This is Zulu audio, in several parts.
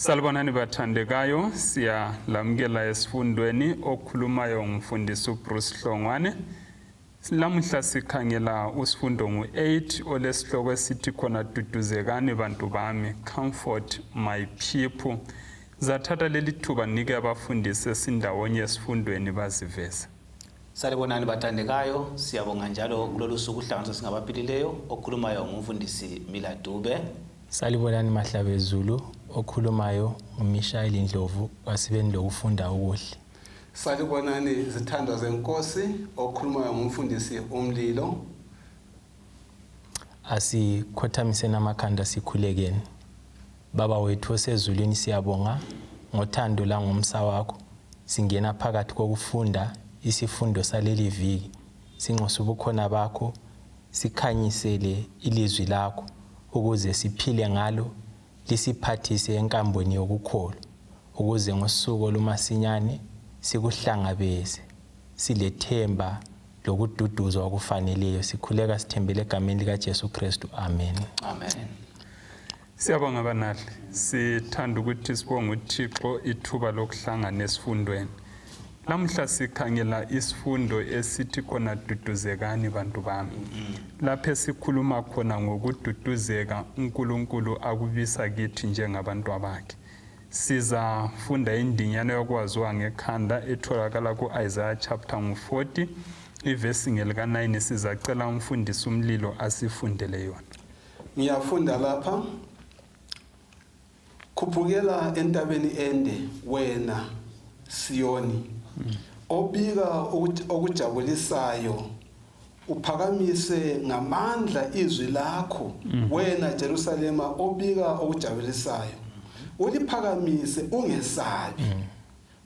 Salibonani bathandekayo, siyalamukela esifundweni. Okhulumayo ngumfundisi uBruce Hlongwane. Lamuhla sikhangela usifundo ngu-8 olesihloko esithi khona duduzekani bantu bami, comfort my people. Zathatha leli thuba nike abafundisi esindawonye esifundweni baziveze. Salibonani bathandekayo, siyabonga njalo kulolu suku uhlanganiso singabaphilileyo. Okhulumayo ngumfundisi Mila Dube. Salibonani Mahlabezulu, okhulumayo nguMishayeli Ndlovu kwasibeni lokufunda okuhle. Salibonani zithandwa zenkosi, okhulumayo ngumfundisi uMlilo. Asikhothamiseni amakhanda sikhulekeni. Baba wethu osezulwini, siyabonga ngothando langomsa wakho. Singena phakathi kokufunda isifundo saleli viki. Sinxusa ubukhona bakho, sikhanyisele ilizwi lakho ukuze siphile ngalo, lisiphathise enkambweni yokukholwa, ukuze ngosuku olumasinyane sikuhlangabeze silethemba lokududuzwa okufaneleyo. Sikhuleka sithembele egameni likaJesu Kristu. Amen. Amen. Siyabonga banali. Sithanda ukuthi sibonge uThixo ithuba lokuhlangana esifundweni. Lamuhla sikhangela isifundo esithi khona duduzekani bantu bami. Lapho esikhuluma khona ngokududuzeka uNkulunkulu akubisa kithi njengabantu abakhe. Sizafunda indinyana yokwaziwa ngekhanda etholakala ku-Isaiah chapter 40 ivesi ngelika 9. Sizacela umfundisi uMlilo asifundele yona. Ngiyafunda lapha. Khuphukela entabeni ende wena Siyoni, obika okujabulisayo, uphakamise ngamandla izwi lakho, wena Jerusalema obika okujabulisayo, uliphakamise ungesabi.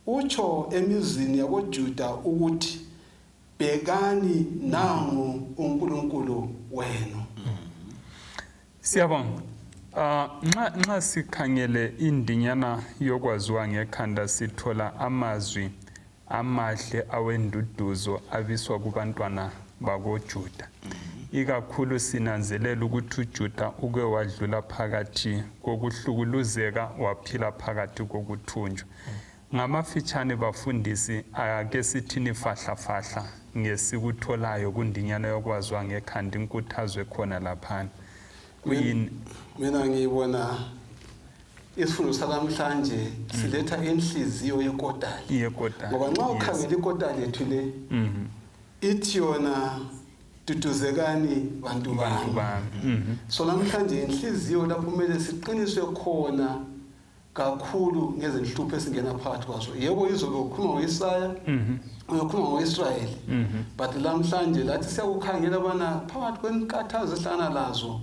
Utsho emizini yakoJuda ukuthi, Bhekani nangu uNkulunkulu wenu. Siyabonga. Nxa sikhangele indinyana yokwaziwa ngekhanda sithola amazwi amahle awenduduzo abiswa kubantwana bakoJuda. Ikakhulu sinanzelela ukuthi uJuda uke wadlula phakathi kokuhlukuluzeka, waphila phakathi kokuthunjwa. Ngamafitshane bafundisi, ake sithini fahla fahla ngesikutholayo kundinyana yokwaziwa ngekhanda, inkuthazo ekhona laphana. Kuyini? Mina ngibona isifundo salamhlanje siletha inhliziyo yekotali. Yekotali. Ngoba nxa ukhangela ikotali yethu le, ithi yona duduzekani bantu Bantu bami. bami. So namhlanje inhliziyo lapho kumele siqiniswe khona kakhulu ngezinhlupho esingena phakathi kwazo. Yebo, izobe ukhuluma ngoIsaya, uyokhuluma ngoIsrayeli, but lamhlanje lathi siyakukhangela bana phakathi kwenkathazo esihlangana lazo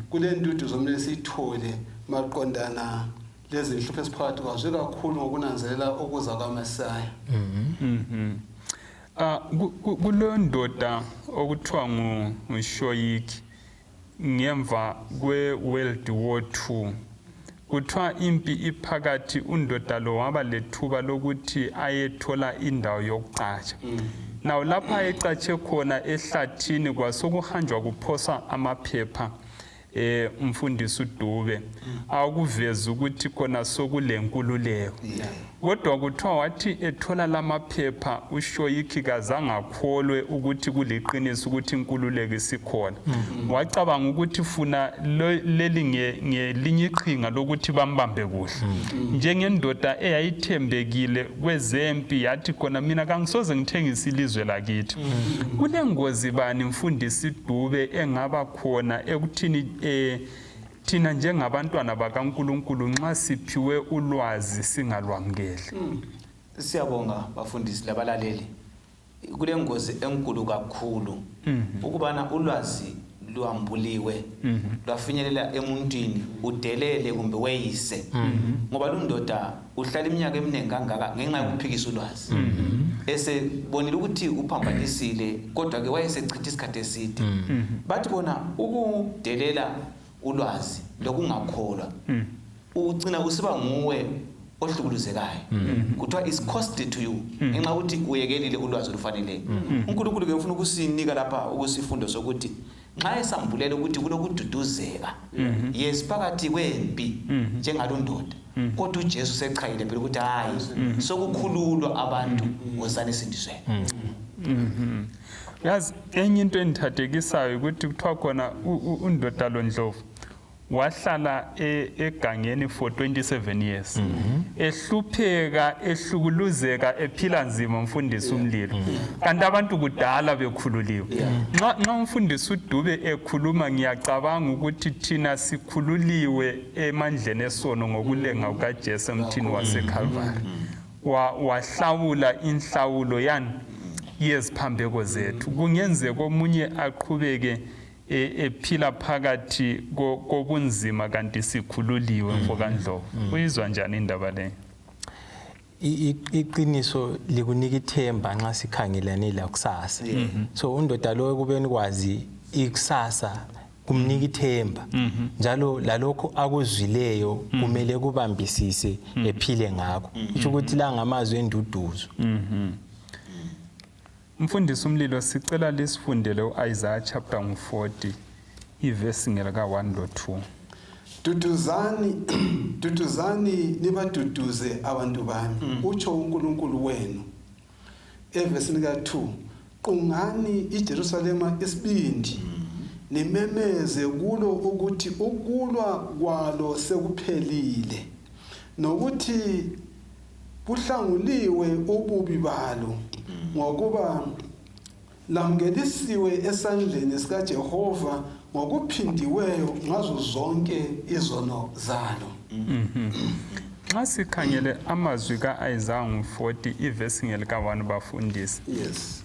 kule nduduzo kumele siyithole maqondana lezinhlupho esiphakathi kwazo, ikakhulu ngokunanzelela ukuza kwaMesaya. Ah, kuleyo ndoda okuthiwa nguShoyiki ngemva kwe-World War II, kuthiwa impi iphakathi, undoda lo waba lethuba lokuthi ayethola indawo yokucatsha. Naw lapho ayecatshe khona ehlathini kwasokuhanjwa kuphosa amaphepha, umfundisi uDube, awukuveza ukuthi khona sokulenkululeko. Kodwa kuthiwa wathi ethola lamaphepha uShoyiki kazange akholwe ukuthi kuliqiniso ukuthi inkululeko isikhona. Wacabanga ukuthi funa leli ngelinye iqhinga lokuthi bambambe kuhle. Njengendoda eyayithembekile kwezempi yathi khona mina kangisoze ngithengise ilizwe lakithi. Kulengozi bani mfundisi Dube engaba khona ekuthini thina njengabantwana bakaNkulunkulu nxa siphiwe ulwazi singalwamukeli? Siyabonga bafundisi labalaleli. Kulengozi enkulu kakhulu ukubana ulwazi lwambuliwe, lwafinyelela emuntwini, udelele kumbe weyise, ngoba lundoda uhlala iminyaka eminingi kangaka ngenxa yokuphikisa ulwazi, esebonile ukuthi uphambanisile, kodwa ke wayesechitha isikhathi eside. Bathi bona ukudelela ulwazi lokungakholwa ugcina usiba nguwe ohlukuluzekayo. Kuthiwa is costly to you ngenxa yokuthi uyekelile ulwazi olufaneleyo. uNkulunkulu ke ufuna ukusinika lapha ukusifundo sokuthi Nxa esambulela ukuthi kulokududuzeka, yes, phakathi kwempi njengalondoda, kodwa uJesu sechayile phela ukuthi hayi, sokukhululwa abantu, wozani esindisweni. Yazi, enye into endithathekisayo ukuthi kuthiwa khona undoda lo Ndlovu wahlala egangeni for 27 years, ehlupheka, ehlukuluzeka, ephila nzima, mfundisi umlilo, kanti abantu kudala bekhululiwe. Nxa umfundisi uDube ekhuluma, ngiyacabanga ukuthi thina sikhululiwe emandleni esono ngokulenga kukaJesu emthini waseCalvary. Wahlawula inhlawulo yani yeziphambeko zethu. Kungenzeka omunye aqhubeke ephila phakathi kobunzima, kanti sikhululiwe. Mfo kaNdlovu, uyizwa njani indaba le? Iqiniso likunika ithemba nxa sikhangelane la kusasa. So undoda lo, ekubeni kwazi ikusasa, kumnika ithemba, njalo lalokho akuzwileyo kumele kubambisise, ephile ngakho. Kusho ukuthi la ngamazwi enduduzo. Mfundisi umlilo, sicela lisifundele u-Isaiah chapter 40, ivesi ngelika 1 lo 2. Duduzani, duduzani, nibaduduze abantu bami, utsho uNkulunkulu wenu. Evesini ka2, qungani iJerusalema isibindi, nimemeze kulo ukuthi ukulwa kwalo sekuphelile, nokuthi buhlanguliwe ububi balo, ngokuba lamukelisiwe esandleni sikaJehova ngokuphindiweyo ngazo zonke izono zalo. Nxa sikhangele amazwi ka-Isaiah ngu-40, ivesi ngelika-1, bafundisi,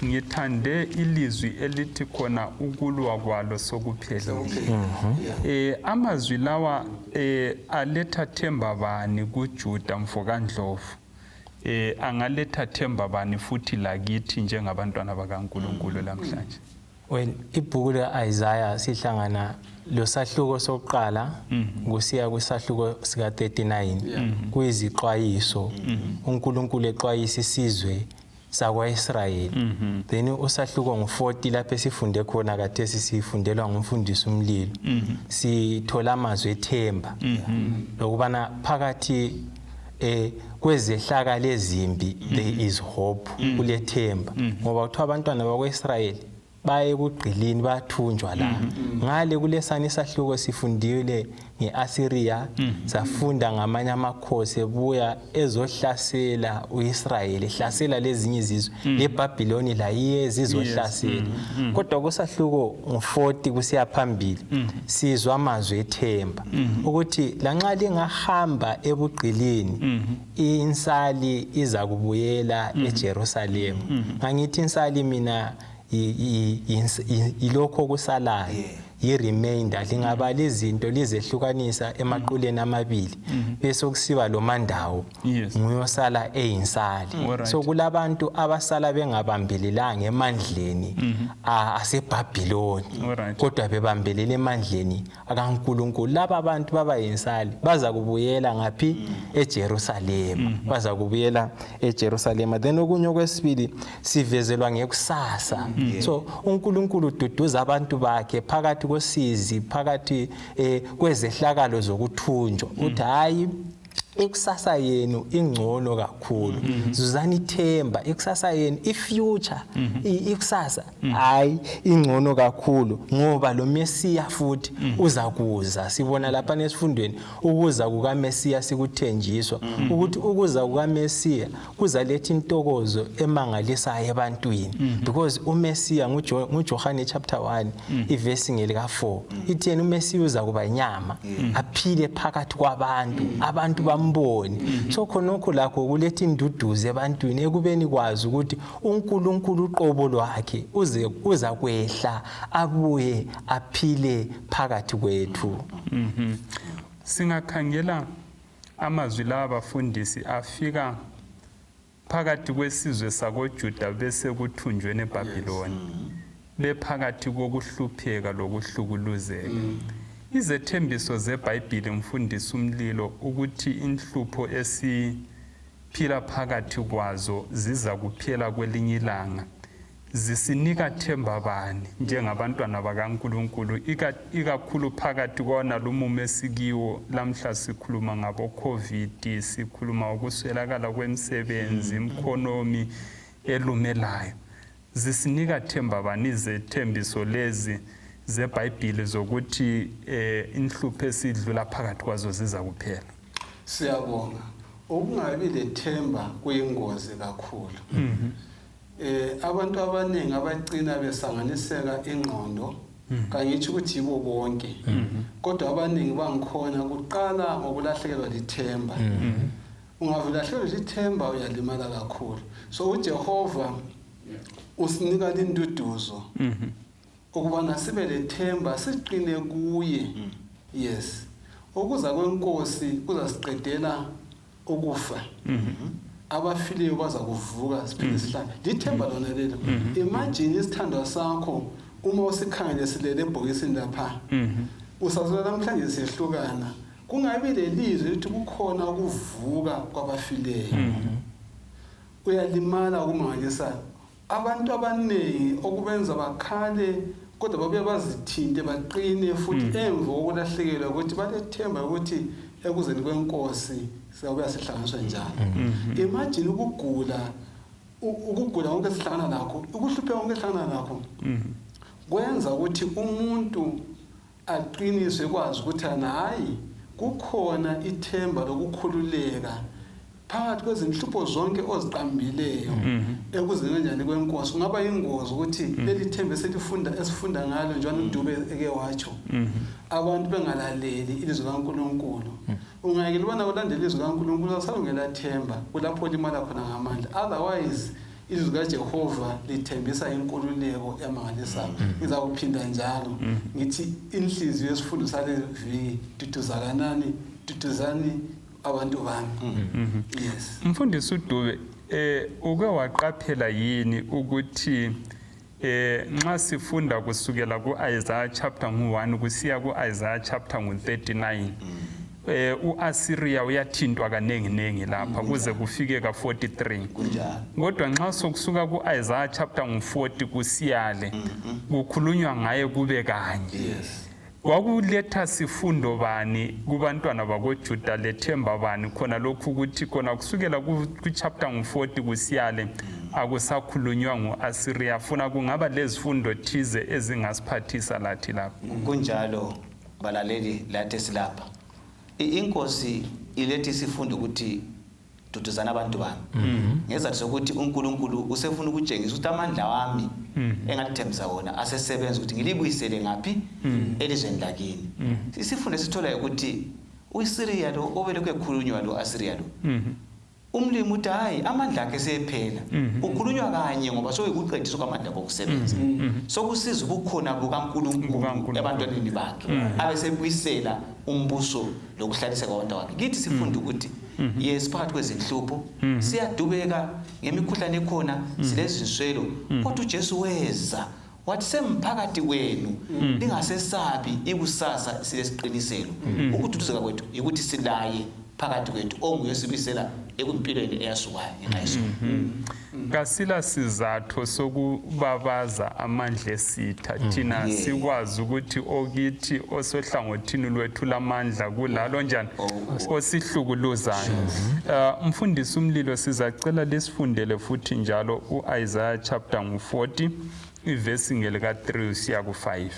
ngithande ilizwi elithi khona ukulwa kwalo sokuphelile. Amazwi lawa aletha themba bani kuJuda, mfokaNdlovu? Angaletha themba bani futhi lakithi njengabantwana bakaNkulunkulu lamhlanje? Well, ibhuku lika-Isaiah sihlangana lo sahluko sokuqala kusiya kwisahluko sika-39, kuyizixwayiso, uNkulunkulu exwayisa isizwe sakwa-Israyeli. Then usahluko ngu-40, lapho esifunde khona kathesi, sifundelwa ngumfundisi umlilo, sithola amazwi ethemba lokubana phakathi kwezehlakalo ezimbi there is hope, kulethemba, ngoba kuthiwa abantwana bakwa-Israyeli baye ekugqilini, bathunjwa la. Ngale kulesani isahluko sifundile nge-Assyria, safunda ngamanye amakhosi ebuya ezohlasela uIsrayeli, ehlasela lezinye izizwe, leBhabhiloni layiyeza izohlasela. Kodwa kusahluko ngo-40 kusiya phambili sizwa amazwi ethemba ukuthi lanxa lingahamba ebugqilini, insali iza kubuyela eJerusalema. Ngangithi insali mina yilokho okusalayo, yi-remainder. Lingabala izinto, lizehlukanisa emaquleni amabili, bese kusiba lo mandawo, nguyosala eyinsali. So kulabantu abasala bengabambelelanga emandleni aseBhabhiloni, kodwa bebambelele emandleni akaNkulunkulu. Laba bantu baba yinsali, baza kubuyela ngaphi? EJerusalema, baza kubuyela eJerusalema. Then okunye okwesibili, sivezelwa ngekusasa. So uNkulunkulu ududuza abantu bakhe phakathi kosizi, phakathi kwezehlakalo zokuthunjwa, uthi hayi, ikusasa yenu ingcono kakhulu, zuzani ithemba, ikusasa yenu, ifuture, ikusasa hayi ingcono kakhulu, ngoba lo Mesiya futhi uza kuza. Sibona lapha nesifundweni ukuza kukaMesiya, sikuthenjiswa ukuthi ukuza kukaMesiya kuzaletha intokozo emangalisayo ebantwini, because uMesiya nguJohane chapter 1, ivesi ngelika 4, ithi yena uMesiya uza kuba inyama, aphile phakathi kwabantu, abantu bambone. So khonokho lakho kuletha induduzo ebantwini, ekubeni kwazi ukuthi uNkulunkulu uqobo lwakhe uze uza kwehla, abuye aphile phakathi kwethu. Singakhangela amazwi la, abafundisi, afika phakathi kwesizwe sakoJuda bese kuthunjweni eBhabhiloni, bephakathi kokuhlupheka lokuhlukuluzeka. Izethembiso zeBhayibhili, mfundisi umlilo, ukuthi inhlupho esiphila phakathi kwazo ziza kuphela kwelinye ilanga. Zisinika themba bani njengabantwana bakaNkulunkulu, ikakhulu phakathi kona lumumo esikiwo lamhla? Sikhuluma ngabo-COVID, sikhuluma ukuswelakala kwemisebenzi, imkhonomi elumelayo. Zisinika themba bani izethembiso lezi zeBhayibhili zokuthi inhlupho esidlula phakathi kwazo ziza kuphela? Siyabonga. Ukungabi lethemba kuyingozi kakhulu. Abantu abaningi abagcina besanganiseka ingqondo, kangitsho ukuthi yibo bonke, kodwa abaningi bangikhona kuqala ngokulahlekelwa lithemba. Ungavilahlekelwa lithemba, uyalimala kakhulu. So uJehova usinika linduduzo ukubana sibe lethemba, siqine kuye. Yes, ukuza kwenkosi kuzasiqedela ukufa, abafileyo baza kuvuka, siphinde sihlale. Lithemba lona lelo. Imagine isithandwa sakho uma usikhangele silele ebhokisini lapha, usazula namhlanje siyehlukana, kungabi lelizwi lithi kukhona ukuvuka kwabafileyo, uyalimala okumangalisayo. Abantu abaningi okubenza bakhale, kodwa babuye bazithinte, baqine futhi emva kokulahlekelwa, ukuthi balethemba ukuthi ekuzeni kwenkosi siyabuya sihlanganiswe njalo. Imagine ukugula, ukugula konke esihlangana nakho, ukuhlupheka konke esihlangana nakho, kwenza ukuthi umuntu aqiniswe, kwazi ukuthi hayi, kukhona ithemba lokukhululeka phakathi kwezinhlupho zonke oziqambileyo ekuzeni kanjani kwenkosi. Kungaba yingozi ukuthi leli themba eselifunda, esifunda ngalo, njengoba uDube eke watsho, abantu bengalaleli ilizwi kaNkulunkulu. Ungayekela ubana ulandele ilizwi kaNkulunkulu, asalungela themba, kulapho olimala khona ngamandla. Otherwise ilizwi kaJehova lithembisa inkululeko emangalisayo. Ngizakuphinda njalo ngithi inhliziyo yesifundo sale viki: duduzakanani, duduzani abantu bami. Yes. Mfundisi uDube, uke waqaphela yini ukuthi nxa sifunda kusukela ku-Isaiah chapter ngu-1 kusiya ku-Isaiah chapter ngu-39, uAssyria uyathintwa kaningi lapha kuze kufike ka-43? Kunjalo. Kodwa nxa sokusuka ku-Isaiah chapter ngu-40 kusiyale, kukhulunywa ngaye kube kanye. Kwakuletha sifundo bani kubantwana bakoJuda, lethemba bani khona lokhu, ukuthi khona kusukela ku-chapter ngu-40 kusiyale akusakhulunywa ngu-Assyria? Funa kungaba lezifundo thize ezingasiphathisa lathi lapha. Kunjalo, balaleli lathi esilapha. Inkosi iletha isifundo ukuthi duduzana abantu bami, ngezathu sokuthi uNkulunkulu usefuna ukutshengisa ukuthi amandla wami engalithembisa wona asesebenza, ukuthi ngilibuyisele ngaphi elizweni lakini. Isifundo esitholayo ukuthi uSiriya lo obelokhu ekhulunywa, lo Asiriya lo, umlimi uthi hayi, amandla akhe seyephela. Ukhulunywa kanye ngoba sokuyikuqediswa kwamandla kokusebenza, sokusiza ubukhona bukaNkulunkulu BukaNkulunkulu. Ebantwaneni bakhe, abesebuyisela umbuso lokuhlaliseka kwabantu bakhe. Kithi sifunda ukuthi yes, phakathi kwezinhlupho siyadubeka ngemikhuhlane ekhona, silezinswelo, kodwa uJesu weza wathi semphakathi kwenu, lingasesabi ikusasa, silesiqiniselo. Ukududuzeka kwethu ukuthi silaye phakathi kwethu onguye sibisela ekumpilweni eyasukayo ngenxa yesono. Kasila sizathu sokubabaza amandla esitha thina, sikwazi ukuthi okithi osohlangothini lwethu lamandla kulalo njani osihlukuluzayo. Mfundisi uMlilo, sizacela lisifundele futhi njalo u-Isaiah chapter ngu-40, ivesi ngelika-3 usiya ku-5.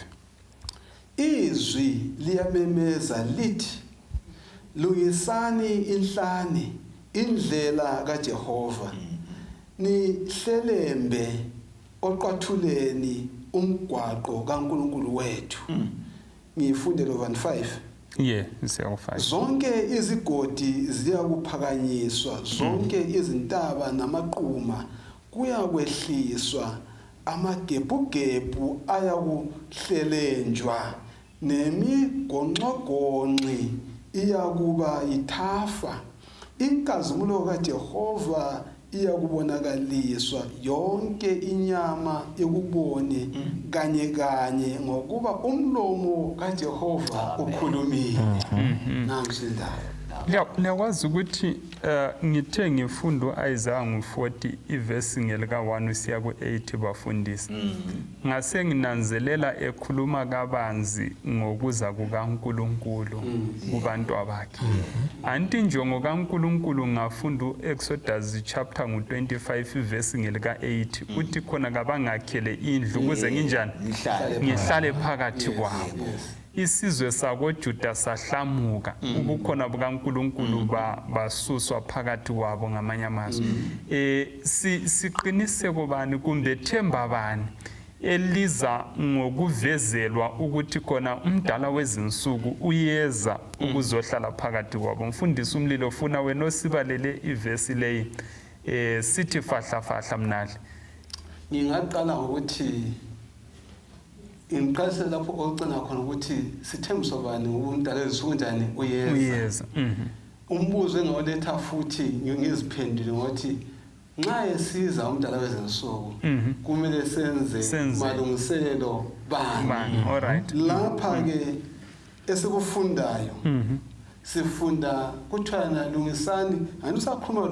Izwi liyamemeza lithi, lungisani inhlane indlela kaJehova, nihlelembe oqwathuleni umgwaqo kaNkulunkulu wethu. Ngifunde lo 5. Ye, siya ku-5. Zonke izigodi ziyakuphakanyiswa, zonke izintaba namaquma kuyakwehliswa, amagebhugebhu ayakuhlelenjwa, nemigonxogonxi iyakuba yithafa. Inkazimulo kaJehova iyakubonakaliswa, yonke inyama ikubone kanye kanye, ngokuba umlomo kaJehova ukhulumile. Nansi indaba. Liyakwazi ukuthi ngithe ngifunda u-Isaya ngu-40 ivesi ngelika-1 usiya ku-8 bafundisi. Ngase nginanzelela ekhuluma kabanzi ngokuza kukaNkulunkulu kubantu abakhe. Anti injongo kaNkulunkulu ngafunda u-Exodus chapter ngu-25 ivesi ngelika-8 uthi khona kabangakhele indlu ukuze nginjani ngihlale phakathi kwabo. Isizwe sakoJuda sahlamuka, ubukhona bukaNkulunkulu basuswa phakathi kwabo ngamanye amazwi. Siqiniseko bani kumbe themba bani eliza ngokuvezelwa ukuthi khona umdala wezinsuku uyeza ukuzohlala phakathi kwabo? Mfundisi uMlilo, funa wena osibalele ivesi leyi, sithi fahla fahla mnali. Ngingaqala ngokuthi ngiqalise lapho ocina khona ukuthi sithembiswa bani ngoba umdala wezinsuku njani uyeza. Umbuzo engawuletha futhi ngiziphendule ngokuthi nxa esiza umdala wezinsuku kumele senze malungiselelo bani. Alright. Lapha ke esikufundayo sifunda kuthiwa lungisani, ngani usakhuluma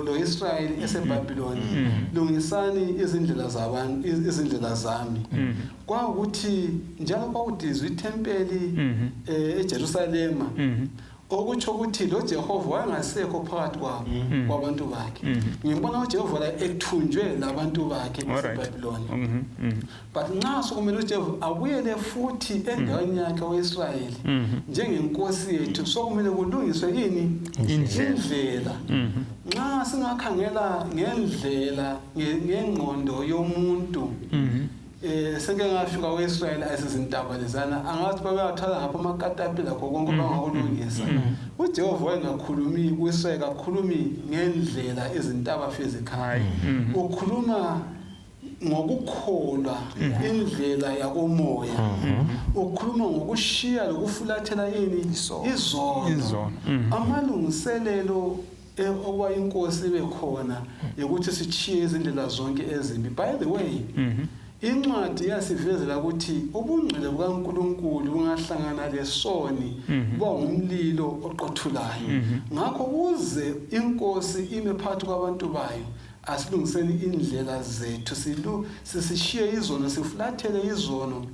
lo Israel eseBabylon, lungisani izindlela zabantu, izindlela zami. Kwakuthi njalo kwakudizwa ithempeli eJerusalema, okutsho ukuthi lo Jehova wayengasekho phakathi kwabo kwabantu bakhe. Ngibona uJehova la ethunjwe labantu bakhe eBabylon. But nxa sokumele uJehova abuyele futhi endaweni yakhe oIsrayeli njengenkosi yethu, sokumele kulungiswe ini indlela. Nxa singakhangela ngendlela ngengqondo yomuntu, seke ngafika uIsrayeli ayisizintaba lezana, angathi babeyathala ngapha amakatapila lakho konke bangakulungisa. uJehova wayengakhulumi kuIsrayeli, kakhulumi ngendlela izintaba physical, ukhuluma ngokukholwa indlela yakomoya, ukhuluma ngokushiya lokufulathela ini izono. Amalungiselelo okuba inkosi ibe khona ukuthi sishiye izindlela zonke ezimbi. By the way, incwadi yasivezela ukuthi ubungcwele bukaNkulunkulu bungahlangana lesoni buba ngumlilo oqothulayo. Ngakho kuze inkosi ime phakathi kwabantu bayo, asilungiseni indlela zethu, sisishiye izono, sifulathele izono,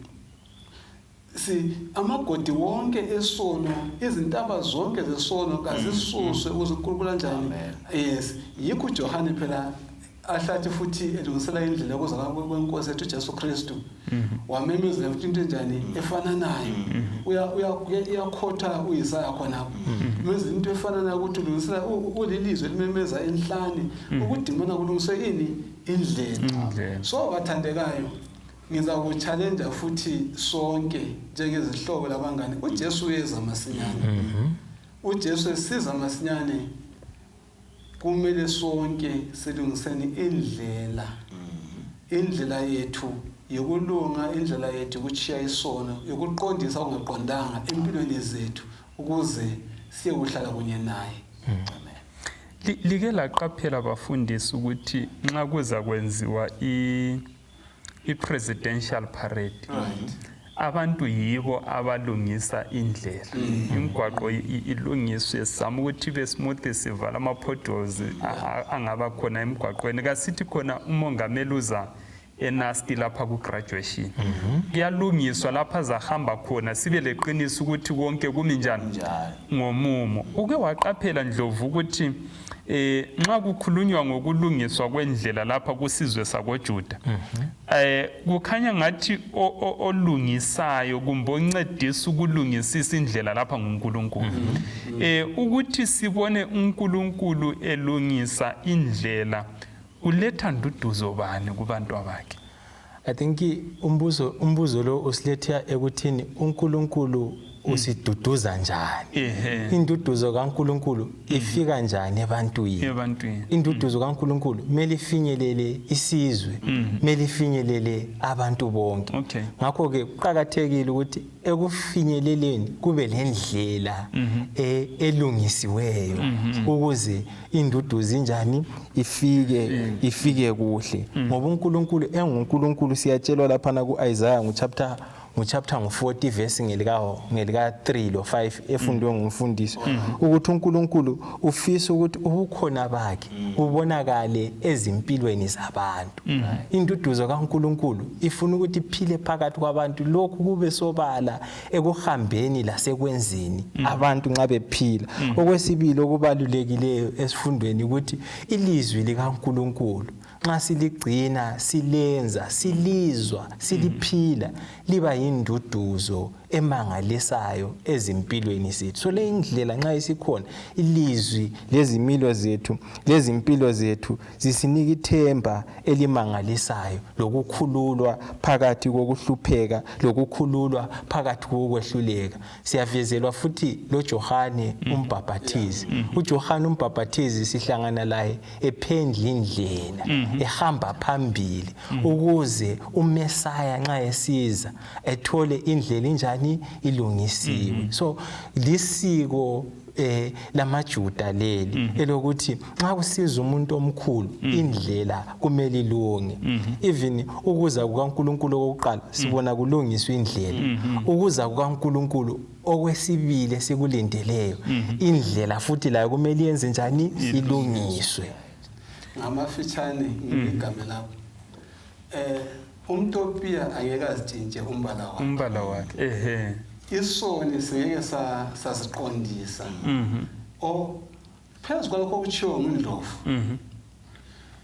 amagodi wonke esono, izintaba zonke zesono kazisuswe ukuze uNkulunkulu kanjani. Yes, yikho uJohane phela ahlathi futhi elungisela indlela yokuza kwenkosi yethu uJesu Kristu, wamemezela futhi into enjani efananayo. Uyakhotha uIsaya khonapho, memezela into efananayo ukuthi ulungisela ulilizwe elimemeza enhlane ukudimona kulungiswe ini indlela. So bathandekayo, ngizakuchallenge futhi sonke njengezihlobo labangane, uJesu uyeza masinyane. uJesu esiza masinyane, kumele sonke silungiseni indlela, indlela yethu yokulunga, indlela yethu yokutshiya isono, yokuqondisa okungaqondanga empilweni zethu ukuze siyekuhlala kunye naye. Amen. Like laqaphela bafundisi ukuthi nxa kuza kwenziwa i-presidential parade, abantu yibo abalungisa indlela, imigwaqo ilungiswe, sizama ukuthi ibe smooth, sivala ama-potholes angaba khona emgwaqweni. Kasithi khona umongameli uza eNASTI lapha ku-graduation, kuyalungiswa lapha azahamba khona, sibe leqiniso ukuthi konke kumi njani ngomumo. Uke waqaphela Ndlovu ukuthi nxa kukhulunywa ngokulungiswa kwendlela lapha kusizwe sakoJuda, kukhanya ngathi olungisayo kumbe oncedisa ukulungisisa indlela lapha nguNkulunkulu. Ukuthi sibone uNkulunkulu elungisa indlela kuletha nduduzo bani kubantu abakhe? I think umbuzo lo usiletha ekuthini uNkulunkulu usiduduza njani? Induduzo kaNkulunkulu ifika njani ebantwini? Induduzo kaNkulunkulu kumele ifinyelele isizwe, kumele ifinyelele abantu bonke. Ngakho ke kuqakathekile ukuthi ekufinyeleleni kube lendlela elungisiweyo ukuze induduzo injani ifike kuhle. Ngoba uNkulunkulu enguNkulunkulu, siyatshelwa laphana ku-Isaiah ngu-chapter Nguchapter ngu-40 verse ngelika ngelika 3 lo 5 efundwe ngumfundisi ukuthi uNkulunkulu ufisa ukuthi ubukhona bakhe bubonakale ezimpilweni zabantu. Induduzo kaNkulunkulu ifuna ukuthi iphile phakathi kwabantu, lokhu kube sobala ekuhambeni lasekwenzeni abantu nxa bephila. Okwesibili okubalulekileyo esifundweni ukuthi ilizwi likaNkulunkulu nxa siligcina, silenza, silizwa, siliphila, liba yinduduzo emangalisayo ezimpilweni zethu. So le indlela nxa isikhona, ilizwi lezimilo zethu lezimpilo zethu zisinika ithemba elimangalisayo lokukhululwa phakathi kokuhlupheka, lokukhululwa phakathi kokwehluleka. Siyavezelwa futhi loJohane uMbhaphathizi. UJohane uMbhaphathizi sihlangana laye ephendla indlela, ehamba phambili ukuze uMesaya nxa esiza ethole indlela injani, ilungisiwe. So lisiko lamaJuda leli elokuthi nxa kusiza umuntu omkhulu indlela kumele ilunge. Even ukuza kukaNkulunkulu okokuqala sibona kulungiswa indlela, ukuza kukaNkulunkulu okwesibili esikulindeleyo indlela futhi layo kumele yenze njani, ilungiswe. Ngamafitshane ngigame lapho, umtopiya angeke azitshintshe umbala wakhe. Umbala wakhe, ehe. Isoni singeke sasiqondisa. O phezu kwalokho okutshiwo nguNdlovu,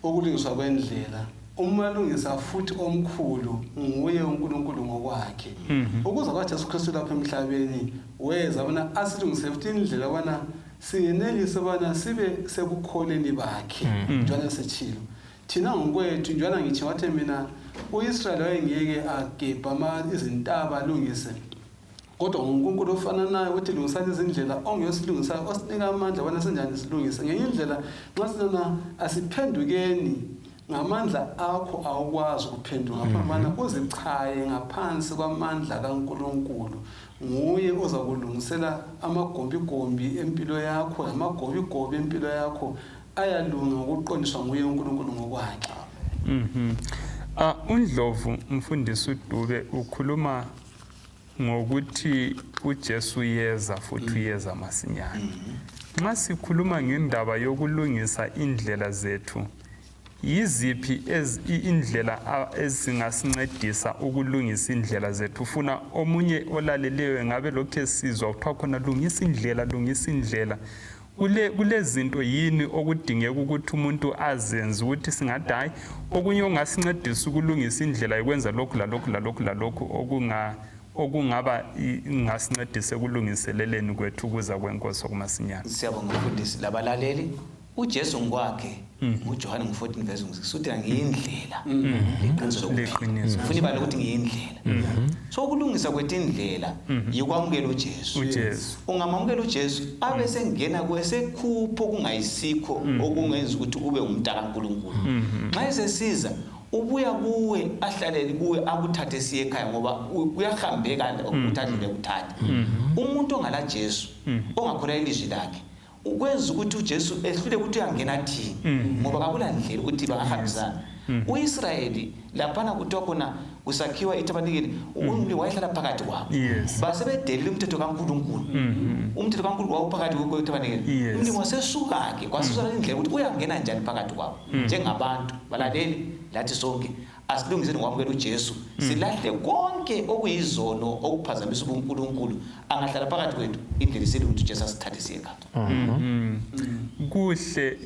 ukulungiswa kwendlela, umalungisa futhi omkhulu nguye uNkulunkulu ngokwakhe. Ukuza kwaJesu Kristu lapha emhlabeni, weza bona asilungise futhi indlela bona singenelise bona sibe sebukholeni bakhe, njalo sitshilo thina ngokwethu. Njalo ngitsho wathi mina uIsrayeli wayengeke agebha izintaba alungise, kodwa nguNkulunkulu ofananayo uthi lungisani izindlela, ongeyosilungisayo, osinika amandla bona sinjani silungise ngenye indlela. Nxa sinana asiphendukeni ngamandla akho, awukwazi ukuphenduka ngaphambi uzichaye ngaphansi kwamandla kaNkulunkulu. Nguye oza kulungisela amagombigombi empilo yakho, lamagobigobi empilo yakho ayalunga ngokuqondiswa nguye uNkulunkulu ngokwakhe. UNdlovu, mfundisi uDube ukhuluma ngokuthi uJesu uyeza futhi uyeza masinyane. Nxa sikhuluma ngendaba yokulungisa indlela zethu, yiziphi indlela ezingasincedisa ukulungisa indlela zethu? Ufuna omunye olaleleyo engabe lokhu esizwa kuthiwa khona lungisa indlela, lungisa indlela. Kule kulezinto yini okudingeka ukuthi umuntu azenze ukuthi singathi hayi, okunye okungasincedisa ukulungisa indlela yokwenza lokhu lalokhu lalokhu lalokhu, okungaba ingasincedisa ekulungiseleleni kwethu ukuza kwenkosi okumasinyane? Siyabonga, mfundisi labalaleli. UJesu ngokwakhe nguJohane ngu-14 verse 6 uthi ngiyindlela, liqiniso lokuphila. Ufuna ibala ukuthi ngiyindlela. So ukulungisa kwethu indlela yikwamukela uJesu. UJesu. Ungamamukela uJesu, abe sengena kuwe, sekhupho okungayisikho okungenza ukuthi ube ngumntaka kaNkulunkulu. Nxa esesiza ubuya kuwe, ahlalele kuwe, akuthathe siye ekhaya, ngoba kuyahambeka ukuthi adlule kuthathe umuntu ongala Jesu, ongakholwa ilizwi lakhe. Ukwenza ukuthi uJesu ehlule ukuthi uyangena thini, ngoba kakula ndlela ukuthi bangahambisana. UIsrayeli laphana kuthiwa khona kusakhiwa ithabanikeli, uNkulunkulu wayehlala phakathi kwabo. Basebedelile umthetho kaNkulunkulu. Umthetho kaNkulunkulu wawuphakathi kwethabanikeli. Umlimi wasesuka-ke kwasuswa indlela ukuthi uyangena njani phakathi kwabo njengabantu. Balaleli, lathi sonke asilungiseni ngokwamukela uJesu, silahle konke okuyizono okuphazamisa ubuNkulunkulu. Angahlala phakathi kwethu, indlela iselunga ukuthi uJesu asithathe siye ekhaya. Kuhle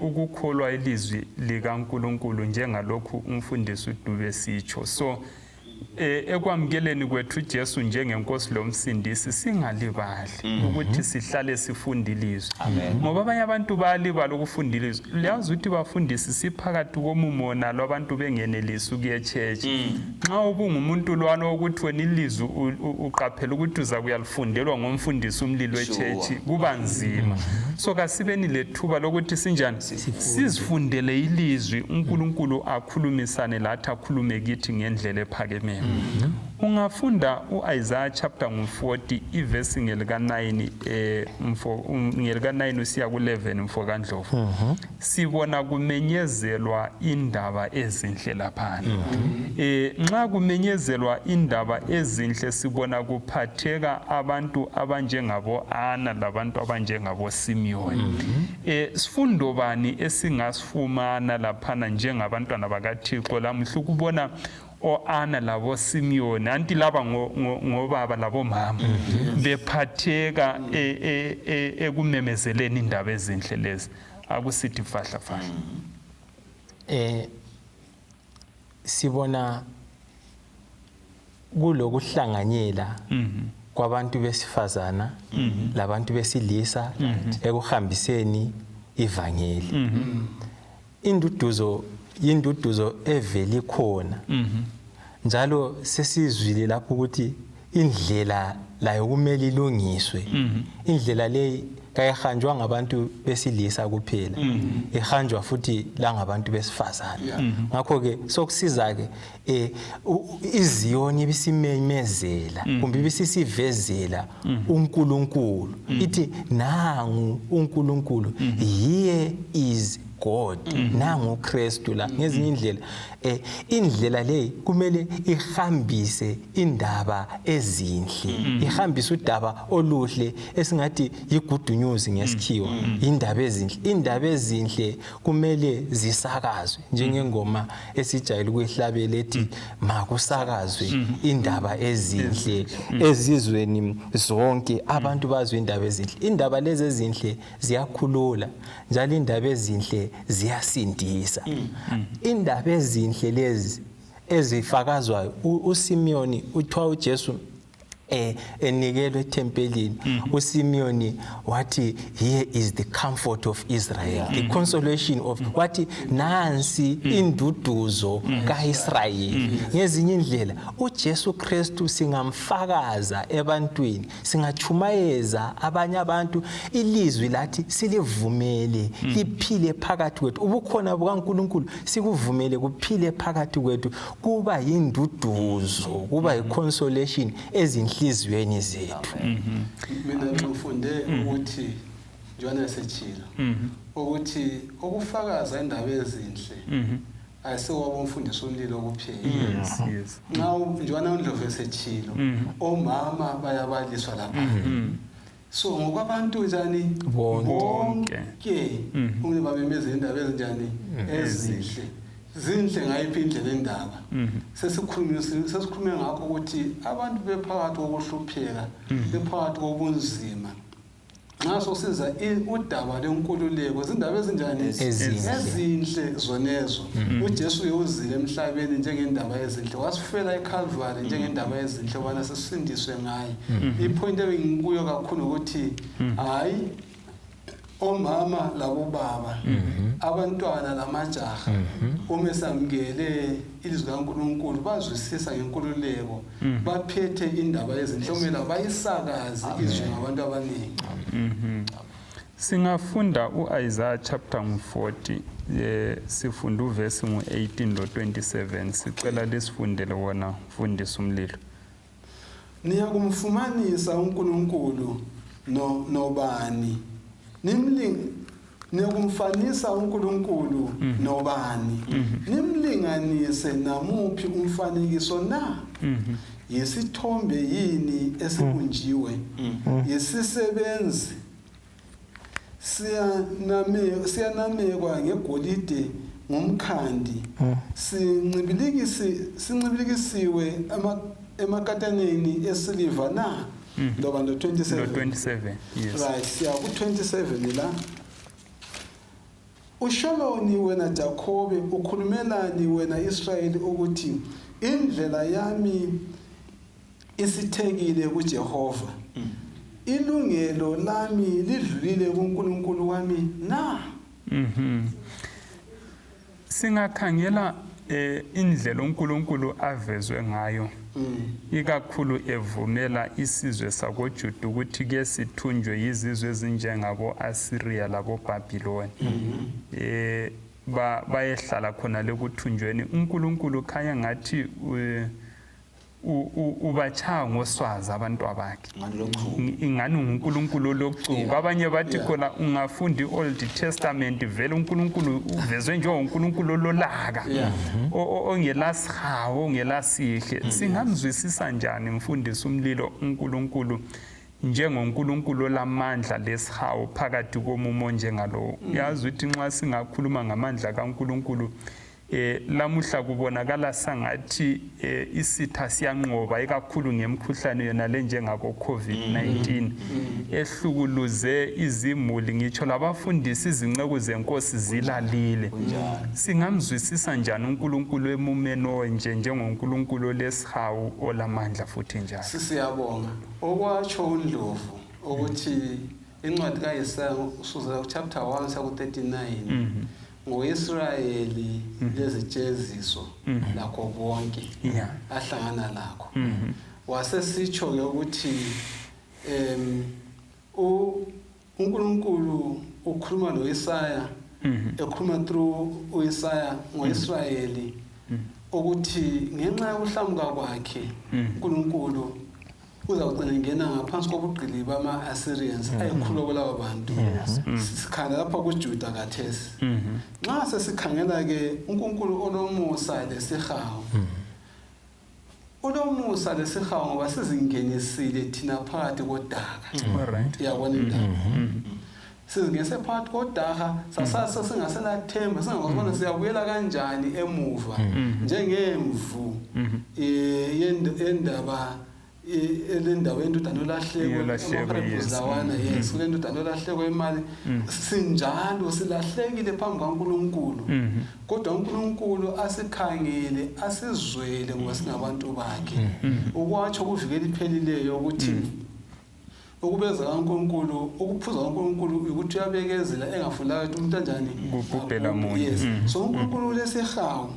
ukukholwa ilizwi likaNkulunkulu njengalokhu umfundisi uDube sitsho. So ekwamukeleni kwethu uJesu njengenkosi lomsindisi, singalibali ukuthi sihlale sifunda ilizwi, ngoba abanye abantu bayalibala ukufunda ilizwi. Liyazi ukuthi bafundisi siphakathi komumo nalo, abantu bengenelisi ukuya echurch. Nxa ubungumuntu lwana ukuthi wena ilizwi uqaphela ukuthi uza kuyalifundelwa ngomfundisi umlilo echurch, kuba nzima. So kasibeni lethuba lokuthi sinjani sizifundele ilizwi, uNkulunkulu akhulumisane lathi, akhulume kithi ngendlela ephakemeyo. Ungafunda uIsaiah chapter 40 ivesi ngelika 9 mfo ngelika 9 usiya ku11 mfo kaNdlovu. Sibona kumenyezelwa indaba ezinhle laphana. Nxa kumenyezelwa indaba ezinhle sibona kuphatheka abantu abanjengabo Ana labantu abanjengabo Simeon. Sifundo bani esingasifumana laphana njengabantwana bakaThixo lamuhla ukubona o-Ana labo Simeon anti laba ngobaba labomama bephatheka ekumemezeleni indaba ezinhle lezi? Akusithi fahla fahla. Sibona kulokuhlanganyela kwabantu besifazana labantu besilisa ekuhambiseni ivangeli. Induduzo yinduduzo eveli khona, njalo sesizwile lapho ukuthi indlela layo kumele ilungiswe. Indlela leyi kayihanjwa ngabantu besilisa kuphela, ihanjwa futhi langabantu besifazana. Ngakho-ke sokusiza-ke iZiyoni ibisimemezela kumbe ibisisivezela uNkulunkulu, ithi nangu uNkulunkulu, here is God, nangu Kristu la. Ngezinye indlela indlela leyi kumele ihambise indaba ezinhle, ihambise udaba oluhle esingathi yi-good news ngesikhiwa, indaba ezinhle. Indaba ezinhle kumele zisakazwe njengengoma esijayele ukuyihlabela ethi makusakazwe indaba ezinhle ezizweni zonke, abantu bazwe indaba ezinhle. Indaba lezi ezinhle ziyakhulula, njalo indaba ezinhle ziyasindisa. Indaba ezinhle lezi ezifakazwayo, uSimiyoni uthiwa uJesu enikelwe ethempelini, uSimiyoni wathi, "Here is the comfort of Israel, the consolation of," wathi nansi induduzo kaIsrayeli. Ngezinye indlela uJesu Kristu singamfakaza ebantwini, singachumayeza abanye abantu ilizwi lathi silivumele liphile phakathi kwethu, ubukhona bukaNkuluNkulu sikuvumele kuphile phakathi kwethu, kuba yinduduzo, kuba yi-consolation ezinhliziyweni zethu. Mina ngifunde ukuthi njengoba sechila ukuthi ukufakaza indaba ezinhle ayisiwabo umfundisi umlilo kuphela. Nxa njengoba uNdlovu esechilo, omama bayabaliswa lapha, so ngokwabantu njani? Bonke. Bonke kumele bamemeze indaba ezinjani? Ezinhle. Zinhle ngayiphi indlela indaba? Sesikhulume ngakho ukuthi abantu bephakathi kokuhlupheka, bephakathi kobunzima, nxa sosiza udaba lwenkululeko, zindaba ezinjani? Ezinhle. Ezinhle zonezo. UJesu uyozile emhlabeni njengendaba ezinhle, wasifela eCalvary njengendaba ezinhle ubana sisindiswe ngaye. Ipoint ebengikuyo kakhulu ukuthi hayi omama labobaba, abantwana lamajaha, uma samukele ilizwi kaNkuluNkulu, bazwisisa ngenkululeko, baphethe indaba ezinhle okumele bayisakaze izwi ngabantu abaningi. Singafunda uIsaiah chapter 40, sifunda uvesi ngu-18 lo 27. Sicela lisifundele wona, mfundisi umlilo. Niyakumfumanisa uNkulunkulu no nobani? Nimling niyakumfanisa uNkulunkulu nobani? Nimlinganise namuphi umfanekiso na? Yisithombe yini esibunjiwe? Yisisebenzi siyanamekwa ngegolide ngumkhandi, sincibilikisiwe emakataneni esiliva na? Loba no Lo 27? 27, yes. Right, siya ku-27 la. Usholoni wena Jakobe, ukhulumelani wena Israyeli ukuthi indlela yami isithekile kuJehova, ilungelo lami lidlulile kuNkulunkulu wami na? Singakhangela indlela uNkulunkulu avezwe ngayo, ikakhulu evumela isizwe sakoJuda ukuthi ke sithunjwe yizizwe ezinjengabo Assyria labo Babylon, bayehlala khona lekuthunjweni. uNkulunkulu khanya ngathi Ubatshaya ngoswazi abantu abakhe, ingani nguNkulunkulu olocuku. Abanye bathi khona ungafunda i-Old Testament vele uNkulunkulu uvezwe njengoNkulunkulu ololaka, ongelasihawu, ongelasihle. Singamzwisisa njani, mfundisi uMlilo, uNkulunkulu njengoNkulunkulu olamandla lesihawu phakathi komumo njengalowo? Yazi ukuthi nxa singakhuluma ngamandla kaNkulunkulu lamuhla kubonakala sangathi isitha siyanqoba, ikakhulu ngemkhuhlane yona le njengabo COVID-19 ehlukuluze izimuli, ngitsho labafundisi, izinceku zenkosi zilalile. Singamzwisisa njani uNkulunkulu emumeni onje, njengoNkulunkulu olesihawu, olamandla futhi njalo? Sisiyabonga okwatsho uNdlovu ukuthi incwadi kaIsaya usuzela ku-chapter 1 saku-39 ngoIsrayeli lezijeziso lakho konke ahlangana lakho. Wasesitsho-ke ukuthi uNkulunkulu ukhuluma noIsaya, ekhuluma through uIsaya ngoIsrayeli, ukuthi ngenxa yokuhlamuka kwakhe uNkulunkulu uzawugcina ngena ngaphansi kobugqili bama-Assyrians ayikhulwa kulabo bantu. Sikhangela lapha kuJuda kathesi. Nxa sesikhangela-ke uNkulunkulu olomusa lesihawu, ulomusa lesihawu ngoba sizingenisile thina phakathi kodaka. Uyabona indaba, sizingenise phakathi kodaka, sasasa singasenathemba, singakwazi ubona siyabuyela kanjani emuva njengemvu yendaba elendaba yendodana yolahleko, Yolahleko, ama-parables lawana. Yes, kule ndodana yolahleko imali, sinjalo, silahlekile phambi kaNkulunkulu, kodwa uNkulunkulu asikhangele, asizwele ngoba singabantu bakhe. Ukwatsho kuviki eliphelileyo ukuthi ukubeza kaNkulunkulu, ukuphuza kaNkulunkulu ukuthi uyabekezela, engafundanga ukuthi umuntu anjani Kubhubhela munye. Yes, so uNkulunkulu ulesihawu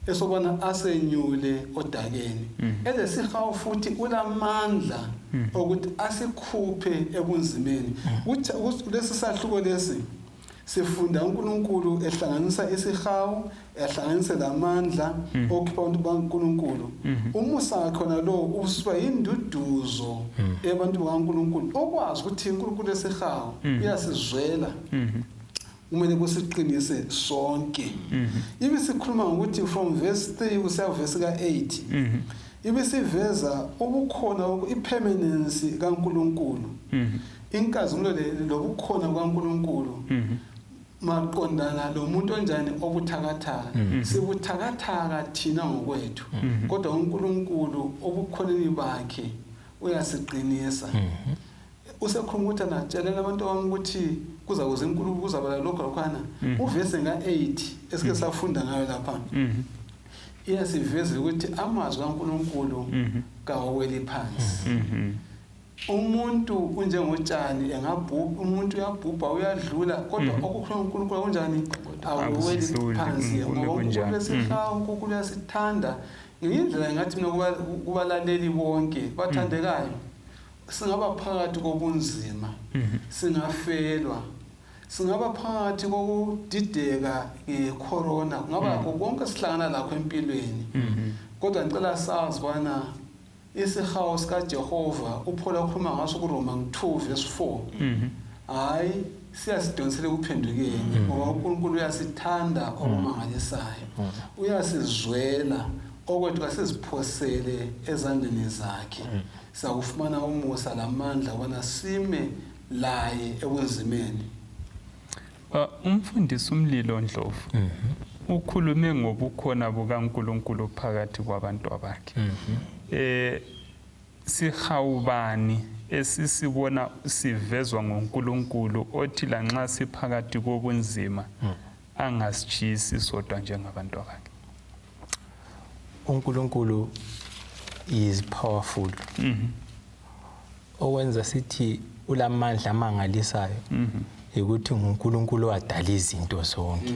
esobana asenyule odakeni, elesihawu futhi ulamandla okuthi asikhuphe ebunzimeni. Kulesi sahluko lesi sifunda uNkulunkulu ehlanganisa isihawu, ehlanganise lamandla okukhipha abantu baNkulunkulu. Umusa wakhe khona lo usuba induduzo ebantwini bakaNkulunkulu, okwazi ukuthi uNkulunkulu esihawu uyasizwela, kumele kusiqinise sonke. Ibe sikhuluma ngokuthi from verse 3 kusiya verse ka-8 ibisiveza ubukhona, i-permanence kaNkulunkulu, inkazimulo lobukhona bukaNkulunkulu maqondana lo muntu onjani, obuthakathaka. Sibuthakathaka thina ngokwethu, kodwa uNkulunkulu obukhoneni bakhe uyasiqinisa. Usekhuluma ukuthi anatshelela abantu bami ukuthi kuza kuza inkulumo, kuzaba lokho lokhwana. Uvesi nga-8 esike safunda ngayo lapha iyasiveza ukuthi amazwi kaNkulunkulu kawaweli phansi. Umuntu unjengotshani, engabhubha umuntu, uyabhubha, uyadlula, kodwa okukhuluma uNkulunkulu kunjani? Akuweli Akudluli, phansi. Kumi Ngoba kunjalo. uNkulunkulu esihawu, uNkulunkulu uyasithanda ngenye indlela. Ngathi mina kubalaleli bonke bathandekayo, singaba phakathi kobunzima, singafelwa, singaba phakathi kokudideka ngecorona, kungaba lakho konke sihlangana lakho empilweni, kodwa ngicela sazi bana isihawu sikaJehova uPaul akhuluma ngaso kuRoma 2 verse 4, hayi, siyasidonsela ekuphendukeni, ngoba uNkulunkulu uyasithanda okumangalisayo, uyasizwela. Okwethu kasiziphosele ezandleni zakhe, sakufumana umusa lamandla ukubana sime laye ebunzimeni. Umfundisi uMlilo Ndlovu ukhulume ngobukhona bukaNkulunkulu phakathi kwabantu abakhe. Sihawubani esisibona sivezwa ngoNkulunkulu othi lanxa siphakathi kobunzima angasijiyisi sodwa njengabantu abakhe? UNkulunkulu is powerful. Okwenza sithi ulamandla amangalisayo ukuthi nguNkulunkulu wadala izinto zonke.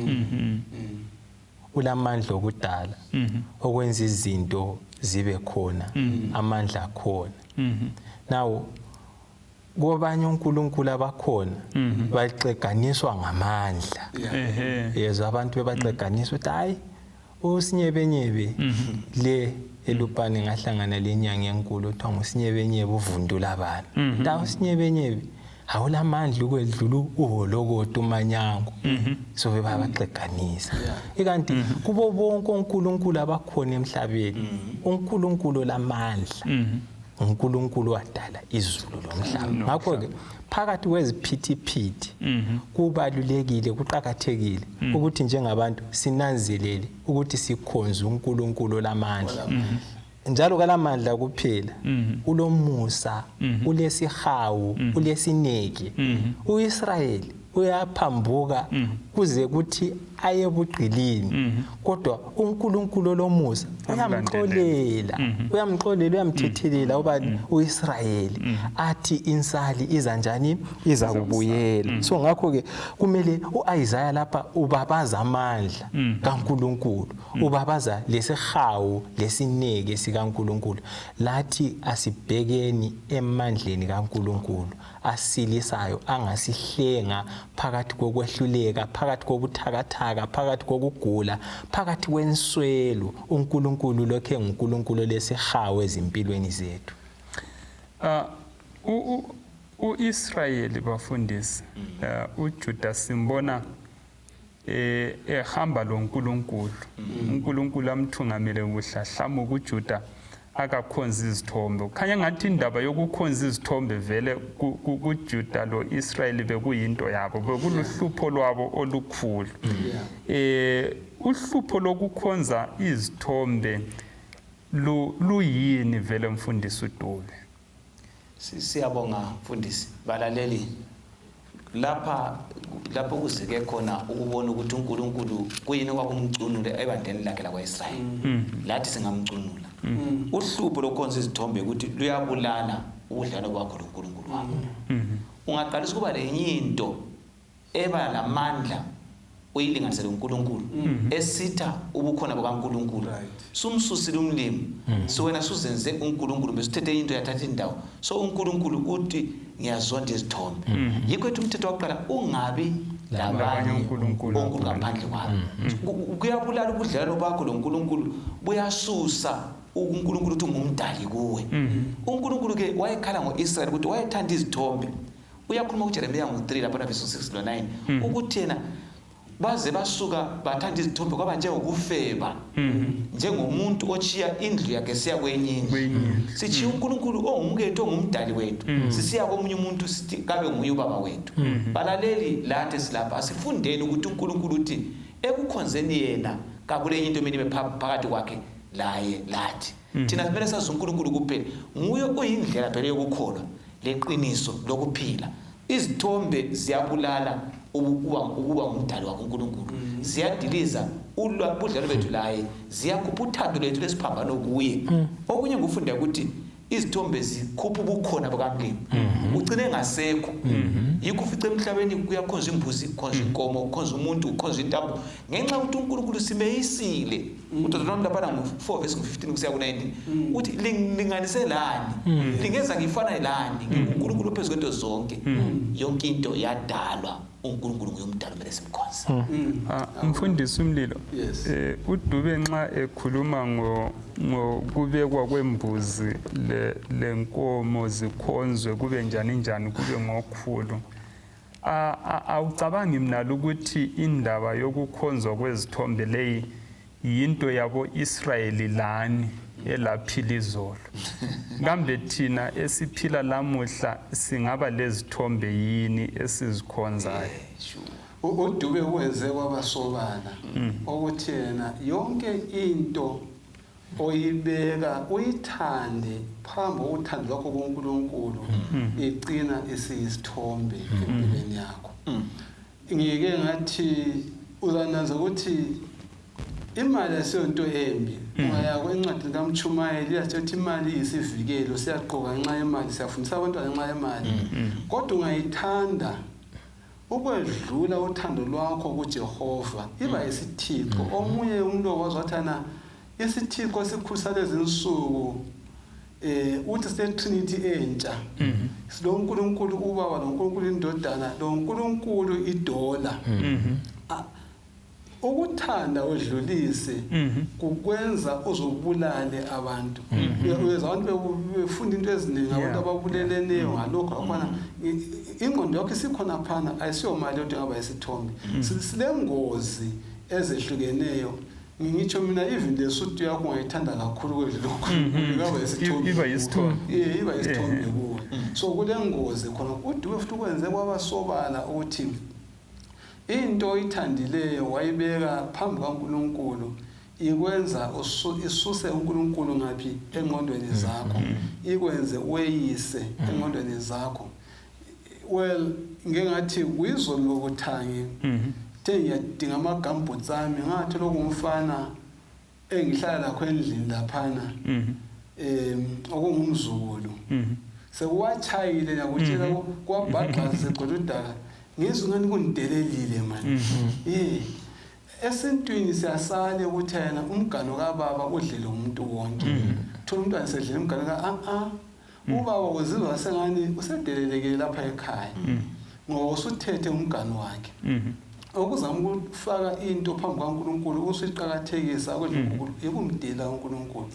Ulamandla okudala, okwenza izinto zibe khona, amandla akhona. Now kobanye uNkulunkulu abakhona baxeganiswa ngamandla. Yezwa abantu bebaxeganiswa ukuthi hayi, Usinyebenyebe le elupane ngahlangana lenyanga enkulu othiwa ngusinyebenyebe uvundula abantu. La usinyebenyebe awulamandla ukwedlula uholokoto umanyango. So bebabaxeganisa. Ikanti kubo bonke onkulunkulu abakhona emhlabeni, uNkulunkulu lamandla. uNkulunkulu wadala izulu lomhlaba. Ngakho ke phakathi kweziphithiphithi kubalulekile, kuqakathekile ukuthi njengabantu sinanzelele ukuthi sikhonze uNkulunkulu lamandla. Njalo kalamandla kuphela, ulomusa, ulesihawu, ulesineke. uIsrayeli uyaphambuka kuze kuthi ayebugqilini, kodwa uNkulunkulu olomusa uyamxolela, uyamxolela, uyamthethelela uba uIsrayeli athi insali iza njani, iza kubuyela. So ngakho ke kumele uIsaiah lapha ubabaza amandla kaNkulunkulu, ubabaza lesihawu lesineke sikaNkulunkulu. Lathi asibhekeni emandleni kaNkulunkulu asilisayo, angasihlenga phakathi kokwehluleka, phakathi kobuthakathaka, phakathi kokugula, phakathi kwenswelo. uNkulunkulu lokhe nguNkulunkulu lesihawu ezimpilweni zethu. uIsrayeli bafundisi, uJuda simbona ehamba loNkulunkulu. uNkulunkulu amthungamele kuhle, ahlamuka uJuda akakhonza izithombe. Khanya ngathi indaba yokukhonza izithombe vele kuJuda loIsrayeli bekuyinto yabo, bekuluhlupho lwabo olukhulu. Uhlupho lokukhonza izithombe luyini vele mfundisi uDube? Siyabonga mfundisi. Balaleli, lapha lapho kuzike khona ukubona ukuthi uNkulunkulu kuyini kwakumcunule ebandleni lakhe lakwaIsrayeli. Lathi singamcunula. Uhlupho lokukhonza izithombe ukuthi luyabulala ubudlelwano kwakho loNkulunkulu wakho. Ungaqalisa ukuba lenye into eba lamandla uyilinganisele uNkulunkulu, esitha ubukhona bukaNkulunkulu, sumsusile umlimi, so wena suzenze uNkulunkulu, besithethe into yathatha indawo. So uNkulunkulu uthi ngiyazonda izithombe. Yikho ethi umthetho wakuqala, ungabi labanye onkulunkulu ngaphandle kwami. Kuyabulala ubudlelwano bakho loNkulunkulu, buyasusa uNkulunkulu uthi ungumdali kuwe. uNkulunkulu ke wayekhala ngoIsrayeli ukuthi wayethanda izithombe. Uyakhuluma kuJeremiya ngo3 lapha verse 6 lo 9 ukuthi yena baze basuka bathanda izithombe kwaba njengokufeba, njengomuntu ochiya indlu yakhe siya kwenye indlu. Sichiya uNkulunkulu ongumkethu, ongumdali wethu, sisiya komunye umuntu sithi kabe nguye ubaba wethu. Balaleli, lathi silapha asifundeni ukuthi uNkulunkulu uthi ekukhonzeni yena kakulenye into emele ibe phakathi kwakhe laye lathi. Thina kumele sazi uNkulunkulu kuphela, nguye oyindlela phela yokukholwa leqiniso lokuphila. Izithombe ziyabulala ukuba ngumdali wakho uNkulunkulu, ziyadiliza ubudlelwano bethu laye, ziyakhupha uthando lwethu lesiphambano kuye. Okunye ngikufunda ukuthi izithombe zikhupha ubukhona bukaMlimi, ugcine ngasekho. Yikho ufice emhlabeni kuyakhonza imbuzi, kukhonza inkomo, kukhonza umuntu, kukhonza intambo, ngenxa yokuthi uNkulunkulu simeyisile. UDeuteronomy laphana ngu-4 verse ngu-15 kusiya ku-19 uthi linganise lani, lingenza ngifane lani, nginguNkulunkulu ophezu kwento zonke. Yonke into yadalwa uNkulunkulu, nguye umdali kumele simkhonze. Mfundisi uMlilo, uDube nxa ekhuluma ngokubekwa kwembuzi lenkomo zikhonzwe kube njani njani kube ngokhulu, awucabangi mna ukuthi indaba yokukhonzwa kwezithombe leyi yinto yabo Israyeli lani elaphila izolo? Kambe thina esiphila lamuhla singaba lezithombe yini esizikhonzayo? uDube wenze kwabasobala ukuthi yena yonke into oyibeka uyithande phambi kokuthanda kwakho kuNkulunkulu igcina isiyisithombe empilweni yakho. Ngike ngathi uzananza ukuthi imali asiyonto embi. Ungaya encwadini kaMchumayeli iyathi ukuthi imali iyisivikelo, siyagqoka ngenxa yemali, siyafundisa abantwana ngenxa yemali, kodwa ungayithanda ukwedlula uthando lwakho kuJehova iba isithixo. Omunye umuntu wazathana isithixo esikhulu salezi insuku uthi sine Trinity entsha, silo uNkulunkulu ubaba, lo uNkulunkulu indodana, lo uNkulunkulu idola. Ukuthanda wedlulise kukwenza uzobulale abantu. Uyezwa abantu befunda into eziningi, abantu ababuleleneyo ngalokho akhona. Ingqondo yakho isikhona phana, ayisiyo mali yodwa engaba isithombe. Silengozi ezehlukeneyo. Ngitsho mina, even lesuti yakho ungayithanda kakhulu kwedlula uNkulunkulu, ingaba isithombe. Iba yisithombe. Yeah, iba isithombe kuwe. So kulengozi khona. UDube futhi ukwenze kwabasobala ukuthi into oyithandileyo wayibeka phambi kaNkulunkulu ikwenza isuse uNkulunkulu ngaphi engqondweni zakho, ikwenze weyise engqondweni zakho. Well, ngeke ngathi kuyizolo lokuthangi the ngiyadinga ama-gumboots ami, ngathi lokungumfana engihlala lakho endlini laphana, okungumzukulu, sekuwachayile, ngiyakutshela, kwabhagqaza segcwele udaka. Ngizwe ngani kungidelelile mani. Esintwini siyasale ukuthi yena umgano kababa udlele umuntu wonke. Thola umntwana sedlele umgano ka a ubaba uzizwa sengani usedelelekile lapha ekhaya ngoba usuthethe umgano wakhe. Okuzama ukufaka into phambi kaNkulunkulu usuyiqakathekisa kwedlula ikumdela uNkulunkulu.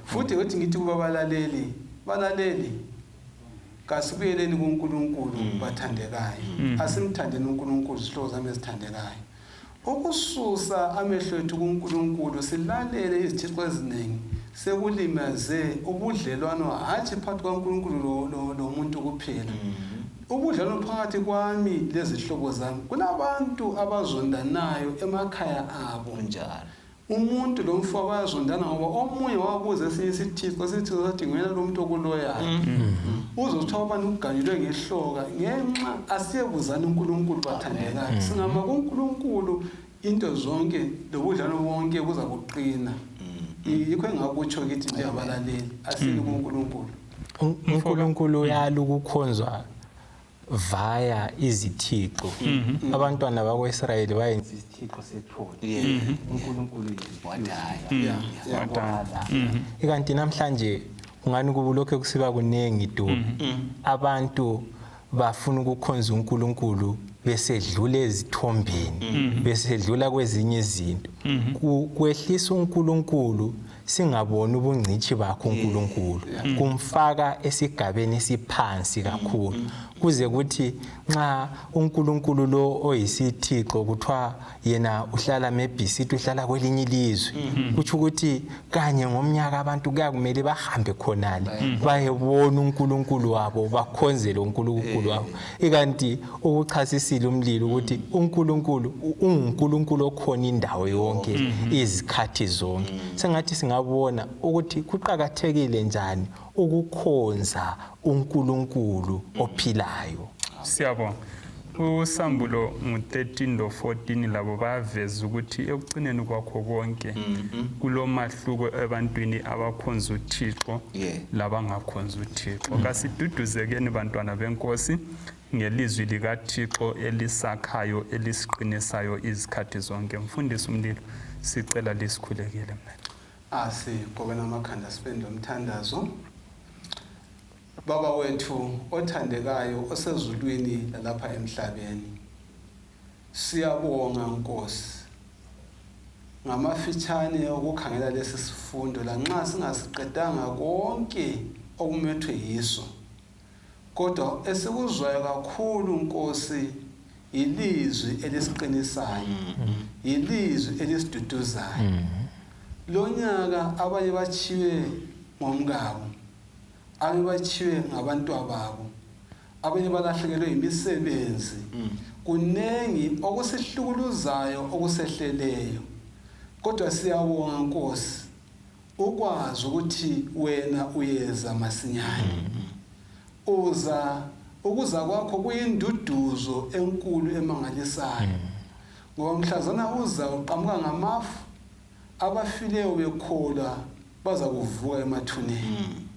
Futhi uthi ngithi kubabalaleli, balaleli, kasibuyeleni kuNkulunkulu, bathandekayo. Asimthandeni uNkulunkulu, zihlobo zami ezithandekayo. Ukususa amehlo ethu kuNkulunkulu silalele izithixo eziningi sekulimaze ubudlelwano, hatshi phakathi kwaNkulunkulu lomuntu kuphela, ubudlelwano phakathi kwami lezihlobo zami. Kulabantu abazondanayo emakhaya abo. Kunjalo. Umuntu lo mfo bayazondana ngoba omunye wabuza esinye isithixo, isithixo sathi nguyena lo muntu okuloyayo. Uzothiwa abantu kuganyulwe ngehloka ngenxa asiyebuzani uNkulunkulu, bathandekayo. Singama kuNkulunkulu, into zonke lobudlelwano bonke kuza kuqina. Yikho engakutsho kithi njengabalaleli, asili kuNkulunkulu. UNkulunkulu uyala ukukhonzwa via izithixo. Abantwana bakwa-Israyeli bayenza isithixo sethole, uNkulunkulu Wathi hayi. Wala. Ikanti namhlanje kungani kubulokhe kusiba kuningi du, abantu bafuna ukukhonza uNkulunkulu besedlula ezithombeni, besedlula kwezinye izinto. Kwehlisa uNkulunkulu, singaboni ubungcitshi bakho uNkulunkulu, kumfaka esigabeni esiphansi kakhulu, kuze kuthi nxa uNkulunkulu lo oyisithixo kuthiwa yena uhlala maybe sithi uhlala kwelinye ilizwe, kutsho ukuthi kanye ngomnyaka abantu kuyakumele bahambe khonale bayebona uNkulunkulu wabo, bakhonzele uNkulunkulu wabo. Ikanti ukuchasisile umlilo ukuthi uNkulunkulu unguNkulunkulu okhona indawo yonke, izikhathi zonke. Sengathi singabona ukuthi kuqakathekile njani ukukhonza uNkulunkulu ophilayo. Siyabonga. Usambulo ngu-13 lo-14 labo bayaveza ukuthi ekucineni kwakho konke kulomahluko ebantwini abakhonza uThixo labangakhonza uThixo. Kasiduduzekeni, bantwana benkosi, ngelizwi likaThixo elisakhayo, elisiqinisayo izikhathi zonke. Mfundisi umlilo, sicela lisikhulekele mna. Asigobeni amakhanda siphendule umthandazo. Baba wethu othandekayo osezulwini lalapha emhlabeni, siyabonga Nkosi ngamafitshane ukukhangela lesi sifundo, lanxa singasiqedanga konke okumethwe yiso, kodwa esikuzwayo kakhulu Nkosi ilizwi elisiqinisayo, ilizwi elisiduduzayo. Lonyaka abanye bachiwe ngomkabo, abanye bachiwe ngabantwababo, abanye balahlekelwe imisebenzi. Kunengi okusihlukuluzayo okusehleleyo, kodwa siyabonga Nkosi ukwazi ukuthi wena uyeza masinyane. Uza, ukuza kwakho kuyinduduzo enkulu emangalisayo, ngoba mhlazana uza uqhamuka ngamafu, abafileyo bekholwa baza kuvuka emathuneni.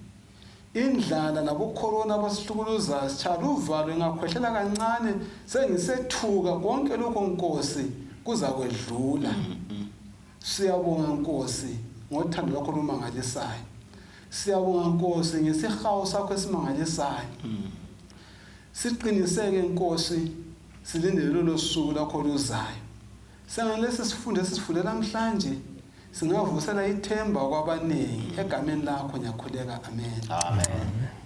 Indlala labokhorona abasihlukuluzayo sitshala uvalo, ingakhwehlela kancane sengisethuka. Konke lokho Nkosi kuzakwedlula. Siyabonga Nkosi ngothando lwakho olumangalisayo. Siyabonga Nkosi ngesihawu sakho esimangalisayo. Siqiniseke Nkosi, silindele lolo suku lakho luzayo. Sengalesi sifundo esisifunde namhlanje singavusela ithemba kwabaningi. Egameni lakho ngiyakhuleka, amen. Amen.